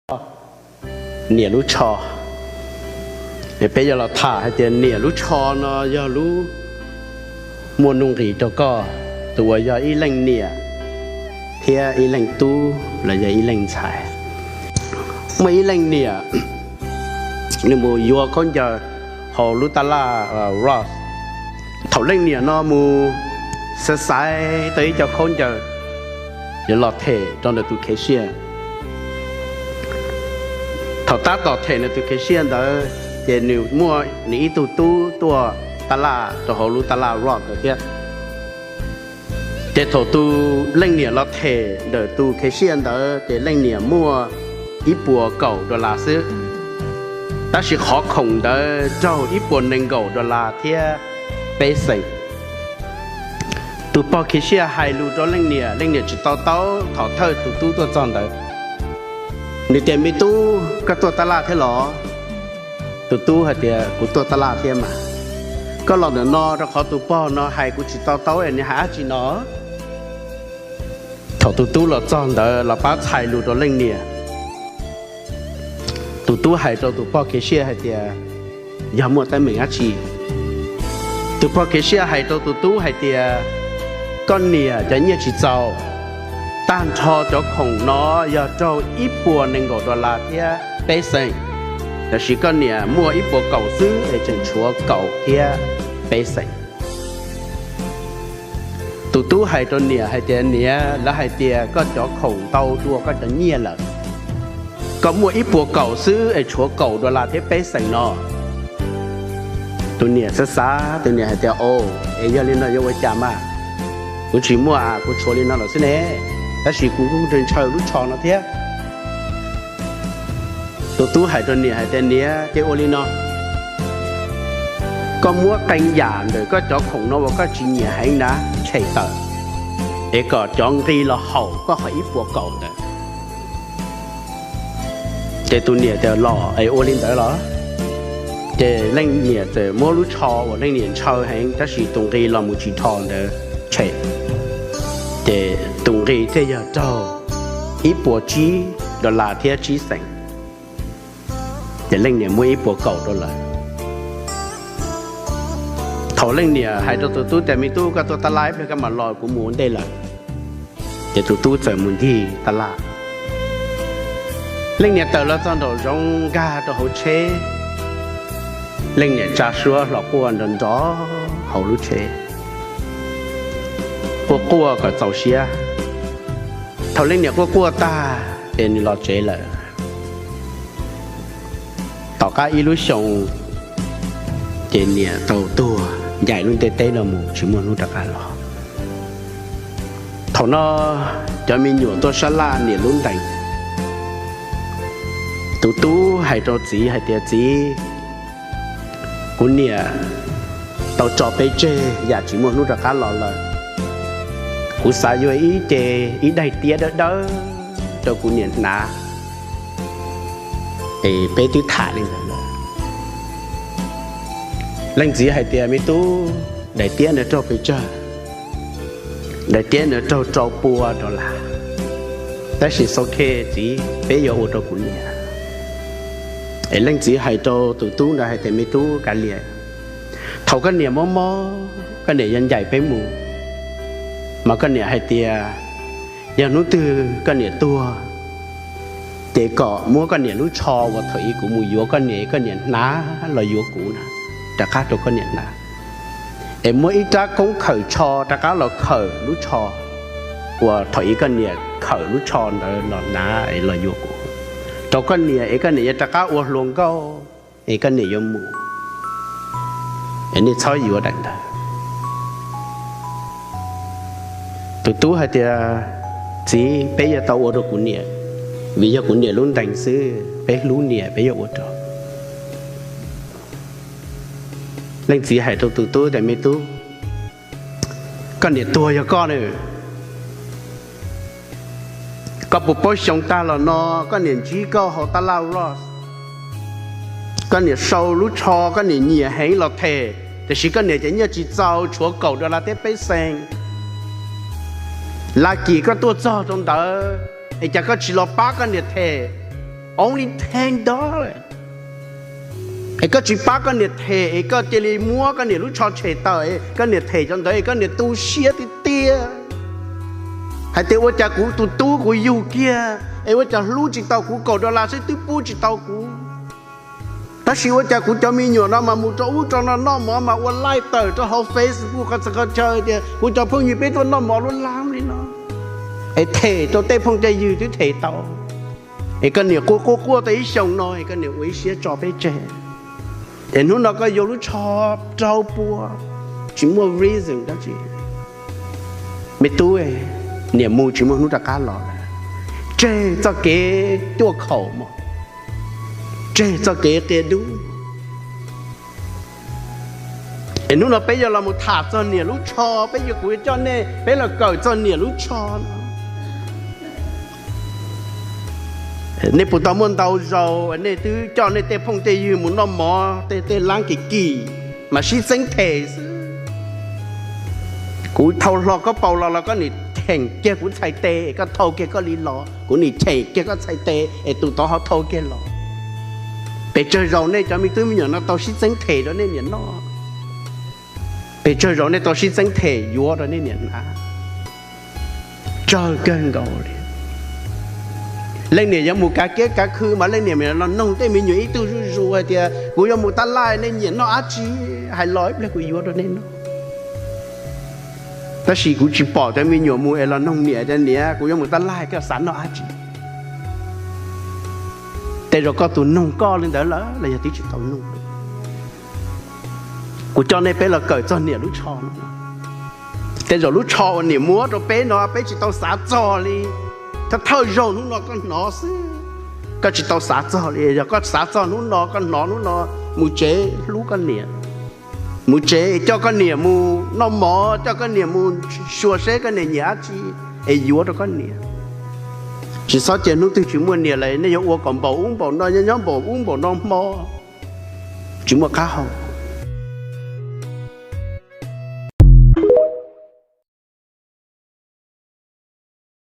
niam lub tsho. Peb yuav los tham hais tias niam lub tsho no yog lub muaj nuj nqis rau koj, tus uas yog ib leej niam thiab ib leej tub los yog ib leej ntxhais. Muaj ib leej niam, nws mus yuav khaub ncaws hauv lub taj laj Ross. Thaum leej niam no mus xaiv xaiv tau ib co khaub ncaws yuav los them rau ntawm tus cashier. Thaum tab tom them ntawm tus cashier ntawd ces nws muaj nws ib tug tub tuaj taj laj rau hauv lub taj laj Ross ntawd thiab. Ces thaum tus leej niam los them ntawm tus cashier ntawd ces leej niam muaj ib puas kaum dollar xwb, tab sis qhov khoom ntawd raug ib puas nees nkaum dollar thiab peb xees. Tus pog cashier hais lus rau leej niam, leej niam tsis to taub thaum thawj tus tub tuaj txog ntawd. Nws tias, Me tub, koj tuaj taj laj thiab los? Tus tub hais tias, Kuv tuaj taj laj thiab mas. Koj los ntawm no rau qhov tus pog no hais kuv tsis to taub es nws hais dab tsi no? Thaum tus tub los txog ntawd los pab txhais lus rau leej niam, tus tub hais rau tus pog cashier hais tias, Yog muaj teeb meem dab tsi? Tus pog cashier hais rau tus tub hais tias, Koj niam cov nyiaj tsis txaus, tag nrho cov khoom no yog raug ib puas nees nkaum dollar thiab peb xees, tab sis koj niam muaj ib puas kaum xwb es tseem tshuav kaum thiab peb xees. Tus tub hais rau niam hais tias, Niam, lawv hais tias koj cov khoom ntau dua koj cov nyiaj lawm, koj muaj ib puas kaum xwb es tshuav kaum dollar thiab peb xees no. Tus niam xav xav, tus niam hais tias, Au, es yog li no yuav ua cas mas? Kuv tsis muaj, kuv tshuav li no lawm xwb ne, tab sis kuv kuj ntshaw lub tsho no thiab. Tus tub hais rau niam hais tias, Niam, ces ua li no, koj muab qee yam ntawm koj cov khoom no uas koj tsis nyiam heev na tshem tawm, es kom cov nqi los haum koj qhov ib puas kaum ntawd. Ces tus niam tias, Los es ua li ntawd los. Ces leej niam txawm muab lub tsho uas leej niam ntshaw heev tab sis tus nqi los mus tsis dhos ntawd tshem, ces tus nqi thiaj yog raug ib puas tsib dollar thiab tsib xees. Ces leej niam muab ib puas kaum rau lawm. Thaum leej niam hais rau tus tub tias, Me tub, koj tuaj taj laj ib pliag koj mam los, kuv mus ua ntej lawm. Ces tus tub txawm mus ncig taj laj. Leej niam tawm los txog nraum zoov nkag rau hauv tsheb, leej niam tsa suab hlo quaj nrov nrov hauv lub tsheb, quaj quaj kom txaus siab. Thaum leej niam quaj quaj tag ces nws los tsev lawm. Tom qab ib lub xyoo, ces niam tau tuag ncaim lub ntiaj teb no mus tsis muaj hnub rov qab los. Thaum no cov me nyuam tuaj sab laj niam lub ntees. Tus tub hais rau txiv hais tias, Txiv, kuv niam tau tso peb tseg yam tsis muaj hnub rov qab los lawm. Kuv xav yuav ib ce, ib daim tiab dawb dawb rau kuv niam hnav, es peb twb tham li ntawd lawm. Leej txiv hais tias, Me tub, daim tiab ntawd raug pes tsawg? Daim tiab ntawd raug rau pua dollar. Tab sis xau khe txiv, peb yuav ua rau kuv niam. Es leej txiv hais rau tus tub ntawd hais tias, Me tub, kav liam, thaum koj niam mob mob koj niam yuav ncaim peb mus, mas koj niam hais tias yog hnub twg koj niam tuag, ces kom muab koj niam lub tsho uas thaum ub kuv mus yuav koj niam, koj niam hnav los yuav kuv na, rov qab rau koj niam hnav. Es muab ib rab koob khawm tsho rov qab los khawm lub tsho uas thaum ub koj niam khawm lub tsho ntawd los hnav los yuav kuv rau koj niam, es koj niam yuav rov qab ua hluas nkauj, es koj niam yuav mus, es nej txhob yuav daim ntawd. Tus tub hais tias, Txiv, peb yuav tau ua rau kuv niam, vim yog kuv niam lub ntees xwb, peb hlub niam, peb yuav ua rau. Leej txiv hais rau tus tub tias, Me tub, koj niam tuag yog koj na, koj puas paub xyoo tag los no koj niam ntsib koj hauv taj laj Ross, koj niam sau lub tsho koj niam nyiam heev los them, tiam sis koj niam cov nyiaj tsis txaus, tshuav kaum dollar thiab peb xees. Laj kis koj tuaj txog rau ntawd es cas koj tsis los pab koj niam them? only ten dollars. Es koj tsis pab koj niam them es koj cia li muab koj niam lub tsho tshem tawm es koj niam them cov ntawd es koj niam tu siab tiag tiag hais tias ua cas kuv tus tub kuv yug kiag es ua cas hlub tsis tau kuv, kaum dollar xwb twb pub tsis tau kuv. Tab sis ua cas kuv cov me nyuam no mas mus rau ub rau no noj mov mas ua live tawm rau hauv Facebook qhov txhia qhov chaw tias kuv cov phooj ywg peb tuaj noj mov lub lab li no. Es them rau tej phooj tej ywg twb them tau. Es koj niam quaj quaj quaj tau ib xyoos no es koj niam ua ib siab tso peb tseg. Es hnub no koj yuav lub tsho rau puas, tsis muaj reason dab tsi. Me tub, niam mus tsis muaj hnub rov qab los lawm. Tseg txoj kev cuaj khaum mog, tseg txoj kev qia dub. Es hnub no peb yuav los mus tham txog niam lub tsho, peb yuav, kuv yuav coj nej peb los kawm txog niam lub tsho no. Nej puas tau muaj ntau zaus nej twb coj nej tej phooj tej ywg mus noj mov tej tej lab kim kim mas sib txeeb them xwb. Kuv thau hlo koj paus los los koj nim cheem kiag kuv txhais tes, koj thau kiag koj li los kuv nim cheem kiag koj txhais tes es tus tod ho thau kiag los. Pes tsawg zaus nej cov me tub me nyuam no tau sib txeeb them rau nej niam noj? Pes tsawg zaus nej tau sib txeeb them yuav rau nej niam hnav? Tsawg kawg nkaus li. Leej niam yuav mus kav kiab kav khw mas leej niam mam los noog tej me nyuam ib tug zuj zus hais tias kuv yuav mus tab laj nej nyiam noj dab tsi, hais los ib pliag kuv yuav rau nej noj. Tab sis kuv tsis pom cov me nyuam mus es los noog niam tias niam kuv yuav mus tab laj koj xav noj dab tsi. Tej zaum koj tus noog koj li ntawd lawm los yog twb tsis tau noog. Kuv coj nej peb los kawm txog niam lub tsho no. Tej zaum lub tsho uas niam muab rau peb no peb tsis tau xav txog li. Thawj thawj zaug hnub no koj hnov xwb, koj tsis tau xav txog li. Yog koj xav txog hnub no, koj hnov hnub no, mus tsev hlub koj niam. Mus tsev coj koj niam mus noj mov, coj koj niam mus xyuas seb koj niam nyiam dab tsi es yuav rau koj niam. Tsis txhob cia hnub twg tsis muaj niam lawm nej yuav ua kom npaum ub npaum no, nyob nyob npaum ub npaum no hmo tsis muaj qab hau.